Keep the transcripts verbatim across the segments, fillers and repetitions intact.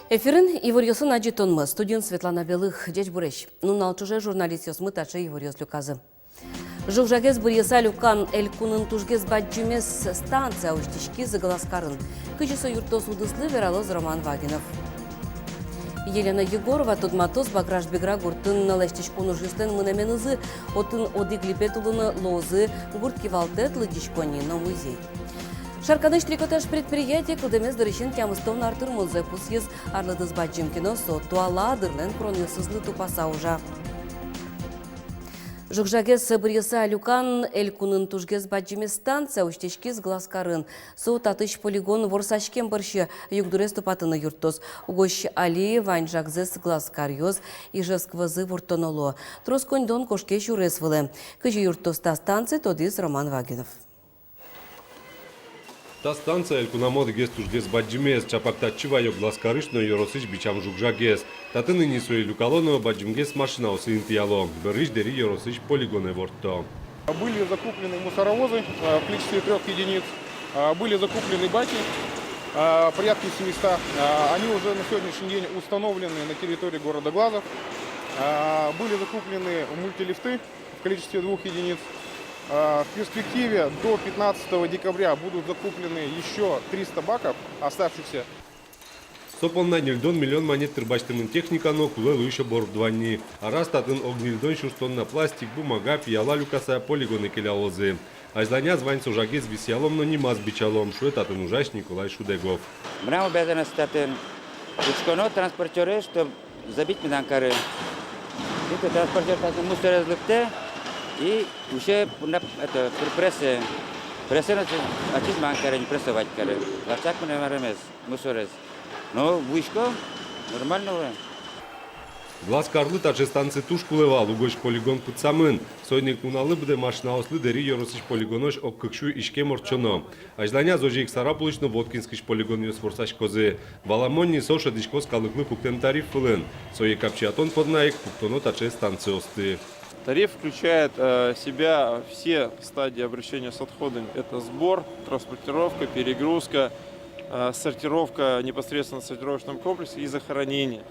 Эфирын иворъёсын адӟытонмы. Студиын Светлана Белых. Ӟечбуресь! Нунал ӵоже журналистъёсмы таӵе иворъёс люказы. Жуг-жагез быръыса люкан элькунын тужгес бадӟымез станция усьтӥськиз Глазкарын. Кызьы со юрттоз удыслы, вералоз Роман Вагинов. Елена Егорова тодматоз Баграш-Бигра гуртын лэсьтӥськон ужъёслэн мынэменызы. Отын одӥг липет улын луозы гурт кивалтэт, лыдӟиськонни но музей. Шарканысь трикотаж предприятие кылдэмез дырысен тямыстон ар тырмонзэ пусйиз. Арлыдыз бадӟым ке но, со туала дырлэн куронъёсызлы тупаса ужа. Жуг-жагез быръыса люкан элькунын тужгес бадӟымез станция усьтӥськиз Глазкарын. Со татысь полигон ворсаськем бӧрсьы югдурез тупатыны юрттоз. Угось али вань жагзэс глазкаръёс Ижевск вӧзы ворттоно луо. Трос коньдон кошке сюрес вылэ. Кызьы юрттоз та станция, тодӥз Роман Вагинов. Та станция элькунамы одӥгез тужгес бадӟымез. Чапак татчы ваё Глазкарысь но ёросысь бичам жуг-жагез. Татын ини сое люкало но бадӟымгес машинаосы интыяло. Бӧрысь Дэри ёросысь полигонэ ворттто. Были закуплены мусоровозы, э, в количестве трёх единиц. Э, были закуплены баки, э, порядка семисот. Э, они уже на сегодняшний день установлены на территории города Глазов. Э, были закуплены мультилифты в количестве двух единиц. А, в перспективе до пятнадцатого декабря будут закуплены ещё триста баков оставшихся. Со понна ньыльдон миллион манет тыр басьтэмын техника но кулэ луись оборудование. Араз татын ог ньыльдон сюрс тонна пластик, бумага, пияла люкаса полигонэ келялозы. Азьланяз вань со жагез висъялом но нимаз бичалом, шуэ татын ужась Николай Шудегов. Мынам обязанность татын учконо транспортёрез, чтоб забить медам кары. Тӥни транспортёр татын мусорез лыктэ и усе пунда, это, пр-, прессэ. Прессэ но ачиз, ачиз медам кары, не прессовать кары. Лачак мынам арымез, мусорез. Но вуисько, нормально вал. Глазкарлы таӵе станция туж кулэ вал, угось полигон пытсамын. Соин ик нуналлы быдэ машинаослы Дэри ёросысь полигонозь ог кык сю иськем ортчоно. Азьланяз озьы ик Сарапулысь но Воткинскысь полигонъёс ворсаськозы. Валамон ни, со шӧдӥськоз калыклы пуктэм тариф вылын. Сое капчиятон понна ик пуктоно таӵе станциосты. Тариф включает, э, в себя все стадии обращения с отходами. Это сбор, транспортировка, перегрузка, э, сортировка непосредственно в сортировочном комплексе и захоронение.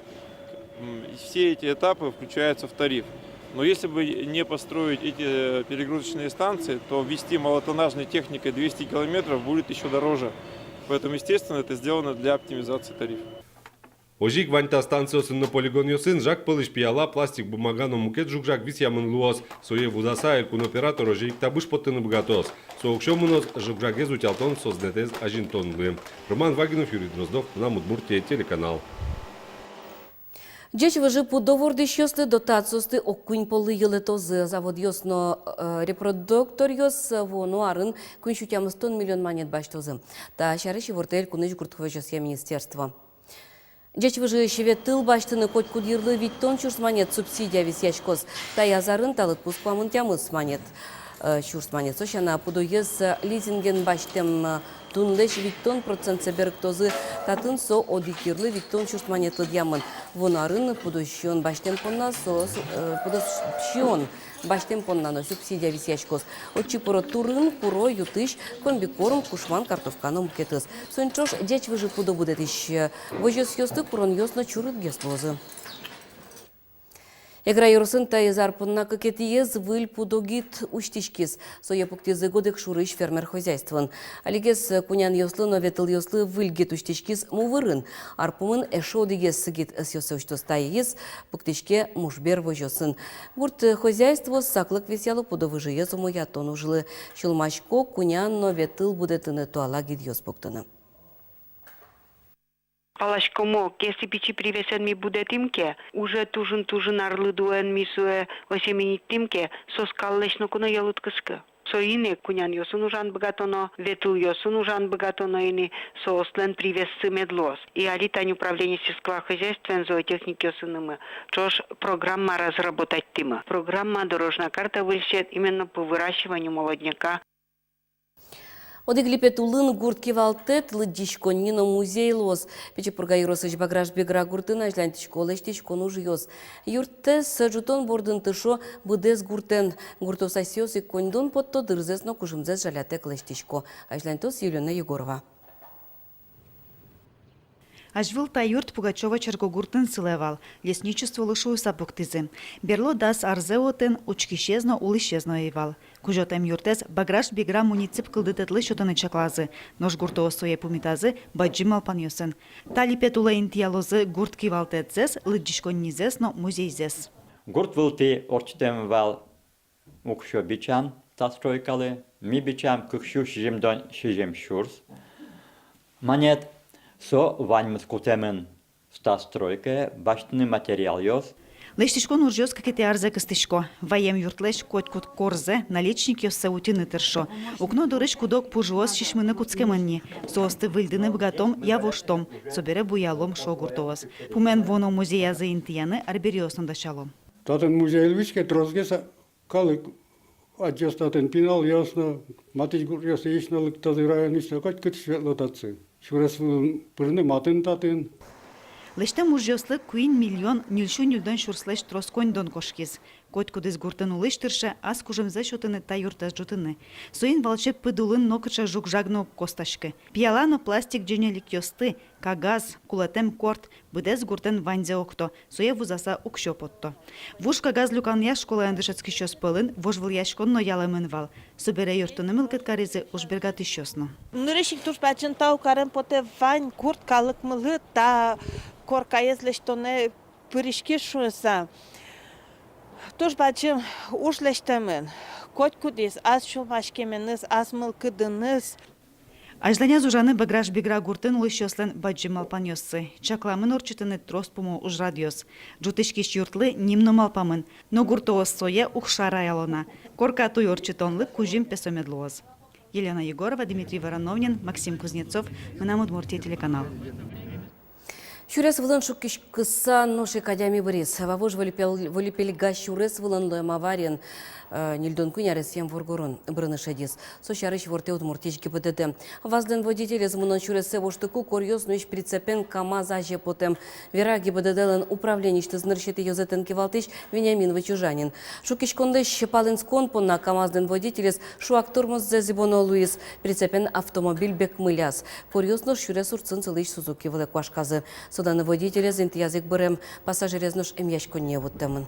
М, и все эти этапы включаются в тариф. Но если бы не построить эти перегрузочные станции, то везти малотоннажной техникой двести километров будет ещё дороже. Поэтому, естественно, это сделано для оптимизации тарифа. Озьы ик вань та станциосын но полигонъёсын жаг пӧлысь пияла, пластик, бумага но мукет жуг-жаг висъямын луоз. Сое вузаса, элькун оператор озьы ик табыш поттыны быгатоз. Со уксё мыноз жуг-жагез утялтон сӧзнэтэз азинтонлы. Роман Вагинов, Юрий Дроздов, «Мынам Удмуртие» телеканал. Ӟеч выжы пудо вордӥсьёслы дотациосты ог куинь поллы йылэтозы. Заводъёс но, э, репродукторъёс вуоно арын куинь сю тямыстон миллион манет басьтозы. Та сярысь ивортэ элькунысь гурт возёсъя министерство. Ӟеч выжыысь ветыл басьтыны котькуд йырлы витьтон сюрс манет субсидия висъяськоз. Таяз арын та лыдпус куамын тямыс манет, э, сюрс манет. Со сяна, пудоез, э, лизинген басьтэм, э, тунлэсь витьтон процентсэ берыктозы. Татын со одӥг йырлы витьтон сюрс манет лыдъямын. Вуоно арын пудо сиён басьтэм понна со, э, пудо сиён басьтэм понна но субсидия висъяськоз. Отчы пыро турын, куро, ю-тысь, комбикорм, кушман, картовка но мукетыз. Соин ӵош ӟеч выжы пудо будэтӥсь, э, возёсъёсты куронъёс но чурытгес луозы. Эгра ёросын таиз ар понна кыкетӥез выль пудо гид усьтӥськиз. Сое пуктӥзы Годекшурысь фермер хозяйствоын. Алигес кунянъёслы но ветылъёслы выль гид усьтӥськиз Мувырын. Ар пумын эшшо одӥгез гид ӧсъёссэ усьтоз. Таиз пуктӥське Мушбер возёсын. Гурт хозяйствоос саклык висъяло пудо выжыез умоятон ужлы. Сюлмасько кунян но ветыл будэтыны, туала гидъёс пуктыны. Паласькомо, кӧня пичи привесэн ми будэтӥм ке, уже тужын-тужын арлыдоен ми сое осеменитьтӥм ке, со скаллэсь ноку но йӧлыт кыскы. Соин ик кунянъёсын ужан быгатоно, ветылъёсын ужан быгатоно ини, соослэн привессы мед луоз. И али тань управление сельского хозяйствоын зоотехникъёсынымы ӵош программа разработатьтӥмы. Программа «Дорожная карта» выль сет именно по выращиванию молодняка. Одӥг липет улын гурт кивалтэт, лыдӟиськонни но музей луоз. Пичи Пурга ёросысь Баграш-Бигра гуртын азьланьтӥсько лэсьтӥськон ужъёс. Юрттэс ӝутон бордын тыршо быдэс гуртэн. Гуртоос асьсэос ик коньдон потто, дырзэс но кужымзэс жалятэк лэсьтӥсько. Азьланьтоз Елена Егорова. Азьвыл та юрт Пугачёво черкогуртын сылэ вал, лесничестволы шуыса пуктӥзы. Берло дас арзэ отын учкисез но, улӥсез но ӧй вал. Кузётэм юртэз Баграш-Бигра муниципал кылдытэтлы сётыны чаклазы, нош гуртоос сое пумитазы бадӟым малпанъёсын. Та липет улэ интыялозы гурт кивалтэтзэс, лыдӟиськоннизэс но музейзэс. Гурт вылтӥ ортчытэм вал уксё бичам та стройкалы, ми бичам кык сю сизьымдон сизьым сюрс манет, со ваньмыз кутэмын та стройкае, басьтыны материалъёс. Лэсьтӥськон ужъёс кыкетӥ арзэ кыстӥсько. Ваем юртлэсь котькуд корзэ, наличникъёссэ утьыны тыршо. Укно дорысь куд-ог пужыос сисьмыны кутскемын ни. Соосты выльдыны быгатом я воштом, собере буялом, шуо гуртоос. Пумен вуоно музеязы интыяны арбериос но дасяло. Татын музейлы вуиське тросгес калык адӟоз татын, пиналъёс но, матысь гуртъёсысь но лыктозы, районысь но, котькытысь ветло татчы. Сюрес вылын пырыны матын татын. Лэсьтэм ужъёслы куинь миллион ньыльсю ньыльдон сюрслэсь трос коньдон кошкиз. Котькудӥз гуртын улӥсь тырше ас кужымзэ сётыны та юртэз ӝутыны. Соин валче пыд улын нокыӵе жуг-жаг но уг костаськы. Пияла но пластик ӟенеликъёсты, кагаз, кулэтэм корт, быдэс гуртын ваньзэ окто, сое вузаса уксё потто. Вуж кагаз люканъя школаын дышетскисьёс пӧлын вожвылъяськон но ялэмын вал. Собере юрттыны мылкыд каризы ужбергатӥсьёс но. Нырысь ик туж бадӟым тау карем потэ вань гурт калыкмылы, та коркаез лэсьтонэ пыриськиз шуыса. Туж бадӟым уж лэсьтэмын. Котькудӥз ас сюлмаськеменыз, ас мылкыдыныз. Азьланяз ужаны Баграш-Бигра гуртын улӥсьёслэн бадӟым малпанъёссы. Чакламын ортчытыны трос пумо ужрадъёс. Ӝутӥськись юртлы ним но малпамын, но гуртоос сое уг шараяло на. Корка туй ортчытонлы кузьым, пе, со мед луоз. Елена Егорова, Дмитрий Вороновнин, Максим Кузнецов, «Мынам Удмуртие» телеканал. Сюрес вылын шуккиськыса нош ик адями быриз. Вавож Выльпел-, Выльпельга сюрес вылын луэм авариын, э, ньыльдон куинь аресъем воргорон бырыны шедиз. Со сярысь ивортэ Удмуртиысь ГИБДД. ВАЗлэн водителез мынон сюрессэ воштыку коръёс нуись прицепен КамАЗ азе потэм. Вера ГИБДДлэн управленисьтыз нырысетӥ ёзэтэн кивалтӥсь Вениамин Вычужанин. Шуккиськонлэсь палэнскон понна КамАЗлэн водителез шуак тормоззэ зӥбоно луиз, прицепен автомобиль бекмыляз. Коръёс нош сюрес урдсын сылӥсь Сузуки вылэ куашказы. Солэн водителез интыяз ик бырем, пассажирез нош эмъяськонние вуттэмын.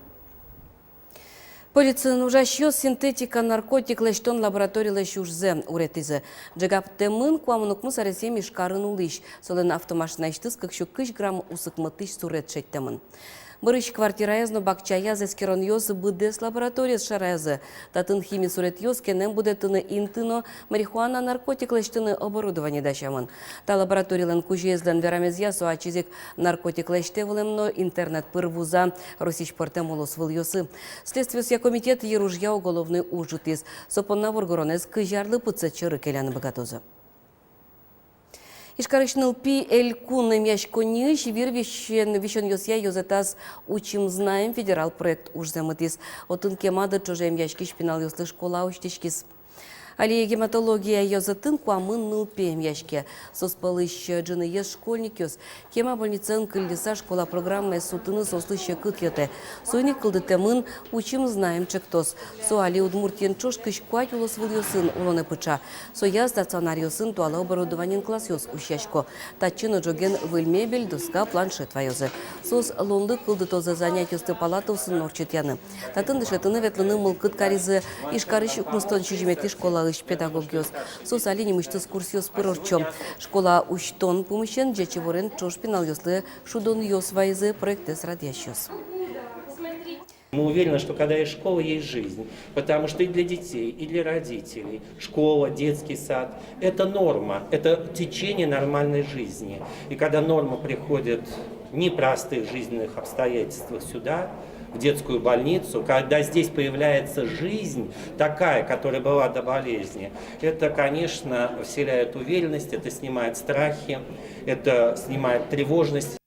Полициын ужасьёс синтетика наркотик лэсьтон лабораторилэсь ужзэ уретӥзы. Ӝегапытэмын куамын укмыс аресъем Ижкарын улӥсь. Солэн автомашинаысьтыз кык сю кызь грамм усыкмытӥсь сурет шедьтэмын. Бӧрысь квартираез но бакчаяз эскеронъёс быдэс лабораториез шараязы. Татын хими суретъёс, кенэм будэтыны инты но марихуана наркотик лэсьтыны оборудование дасямын. Та лабораторилэн кузёезлэн верамезъя, со ачиз ик наркотик лэсьтэ вылэм но интернет пыр вуза Россиысь пӧртэм улосвылъёсы. Следствиосъя комитет йыружъя уголовной уж ӝутӥз. Со понна воргоронэз кызь арлы пытсэт сьӧры келяны быгатозы. Ижкарысь нылпи элькун эмъяськонниысь вир висён-, висёнъёсъя ёзэтаз «Учим, знаем» федерал проект ужзэ мытӥз. Отын кема дыр ӵоже эмъяськись пиналъёслы школа усьтӥськиз. Али гематология ёзэтын куамын нылпи эмъяське. Соос пӧлысь ӝыныез школьникъёс. Кема больницаын кылльыса школа программаез сутыны соослы секыт йӧтэ. Соин ик кылдытэмын «Учим, знаем» ӵектос. Со али Удмуртиын ӵош кызь куать улосвылъёсын улонэ пыӵа. Соя стационаръёсын туала оборудованиен классъёс усьясько. Татчы но ӝоген выль мебель, доска, планшет ваёзы. Соос луонлык кылдытозы занятиосты палатаосын но ортчытъяны. Татын дышетыны ветлыны мылкыд каризы Ижкарысь укмыстон сизьыметӥ школаысь педагогъёс. Соос али нимысьтыз курсъёс пыр ортчо. Школа усьтон пумысен ӟеч иворен ӵош пиналъёслы шудонъёс вайизы проектэз радъясьёс. Мы уверены, что когда есть школа, есть жизнь, потому что и для детей, и для родителей школа, детский сад — это норма, это течение нормальной жизни. И когда норма приходит в непростых жизненных обстоятельствах сюда, в детскую больницу, когда здесь появляется жизнь такая, которая была до болезни, это, конечно, вселяет уверенность, это снимает страхи, это снимает тревожность.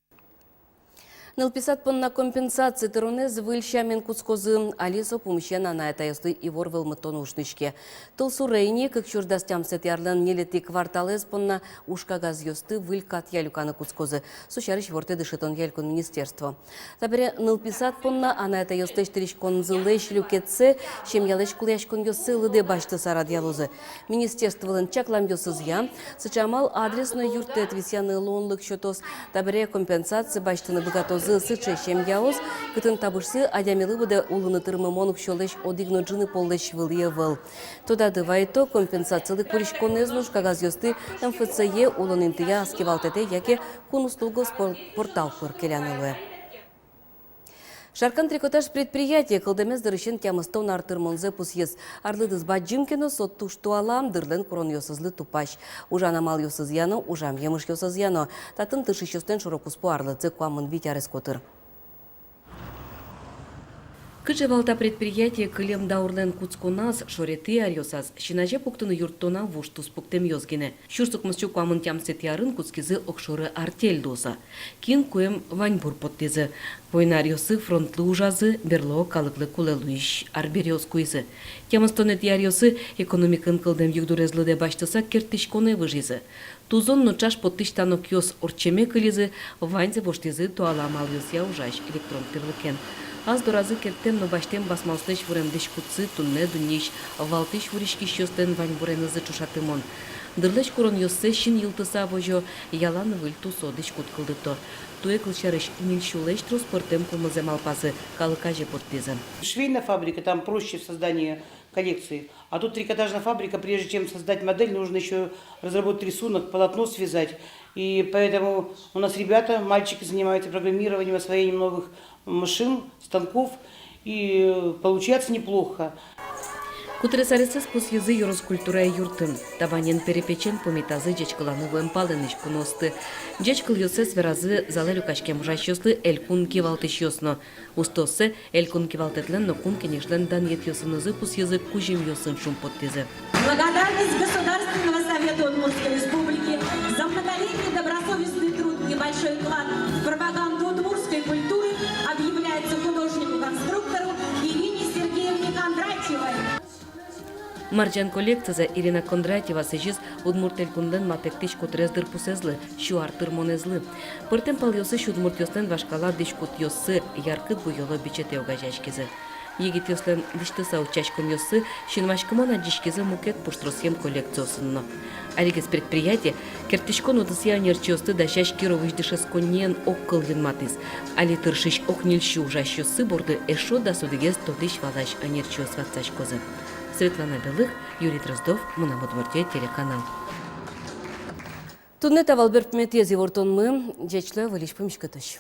Нылпи сад понна компенсация тыронэз выль сямен кутскозы. Али со пумысен анай-атайёслы ивор вӧлмытон уж нуиське. Тылсуре ини, кык сюрс дас тямысэтӥ арлэн ньылетӥ кварталэз понна уж кагазъёсты выль катъя люканы кутскозы. Со сярысь ивортэ дышетонъя элькун министерство. Табере нылпи сад понна анай-атайёслэсь тыриськонзылэсь люкетсэ семьялэсь кулэяськонъёссы лыдэ басьтыса радъялозы. Министерстволэн чакламъёсызъя, сыӵе амал адрес но юрттэт висъяны луонлык сётоз. Табере компенсация басьтыны быгатозы сыӵе семьяос, кытын табышсы адямилы быдэ улыны тырмымон уксёлэсь одӥг но ӝыны поллэсь вылӥ ӧвӧл. Тодады вайто, компенсацилы куриськонэз но уж кагазъёсты МФЦ-е, улон интые, ас кивалтэтэ яке кун услугаос пор-, портал пыр келяны луэ. Шаркан трикотаж предприятие кылдэмез дырысен тямыстон ар тырмонзэ пусйиз. Арлыдыз бадӟым ке но, со туж туала, дырлэн куронъёсызлы тупась. Ужан амалъёсызъя но, ужам емышъёсызъя но. Татын тыршисьёслэн шоро-куспо арлыдзы куамын вить арес котыр. Кыӵе вал та предприятие кылем даурлэн кутсконаз, шоретӥ аръёсаз син азе пуктыны юрттоно вуж туспуктэмъёс гинэ. Сюрс укмыссю куамын тямысэтӥ арын кутскизы огшоры артель луыса. Кин куэм ваньбур поттӥзы. Война аръёсы фронтлы ужазы, берло калыклы кулэ луись арбериос куизы. Тямыстонэтӥ аръёсы экономикаын кылдэм югдурез лыдэ басьтыса керттӥськонэ выжизы. Тузон но ӵаш поттӥсь станокъёс ортчеме кылизы, ваньзэ воштӥзы туала амалъёсъя ужась электрон тӥрлыкен. Ас доразы керттэм но басьтэм басмаослэсь вурем дӥськутсы туннэ дуннеысь валтӥсь вуриськисьёслэн ваньбуренызы ӵошатымон. Дырлэсь куронъёссэ син йылтыса возё, ялан выль тусо дӥськут кылдыто. Туэ, кылсярысь, ньыль сюлэсь трос пӧртэм пумызэ малпазы, калык азе поттӥзы. Швейная фабрика, там проще в создании коллекции. А тут трикотажная фабрика, прежде чем создать модель, нужно ещё разработать рисунок, полотно связать. И поэтому у нас ребята, мальчики занимаются программированием, освоением новых машин, станков. И получается неплохо. Кутрес аресэз пусйизы ёрос культурая юртын. Табанен перепечен пумитазы ӟечкыланы вуэм палэнысь куноосты. Ӟечкылъёссэс веразы залэ люкаськем ужасьёслы элькун кивалтӥсьёс но. Устооссэ Элькун кивалтэтлэн но Кун Кенешлэн данъетъёсынызы пусйизы, кузьымъёсын шумпоттӥзы. Благодарность Государственного Совета Удмуртской Республики за многолетний добросовестный труд и большой вклад в пропаганду удмуртской культуры объявляется художнику-конструктору Ирине Сергеевне Кондратьевой. Марӟан коллекцизэ Ирина Кондратьева сӥзиз Удмурт Элькунлэн матэктӥсь котырес дырпусэзлы, сю ар тырмонэзлы. Пӧртэм палъёсысь удмуртъёслэн вашкала дӥськутъёссы яркыт буёло бичетэ огазеяськизы. Егитъёслэн дӥсьтыса утчаськонъёссы синмаськымон адӟиськизы мукет пуштросъем коллекциосын но. Алигес предприятие керттӥськон удысъя ӧнерчиосты дасясь Кировысь дышетсконниен огкыл юнматӥз. Али тыршись ог ньыльсю ужасьёссы борды эшшо дас одӥгез тодӥсь-валась ӧнерчиос ватсаськозы. Светлана Белых, Юрий Дроздов, «Мынам Удмуртие» телеканал. Туннэ та вал берпуметӥез ивортонмы. Ӟеч луэ, выльысь пумиськытозь.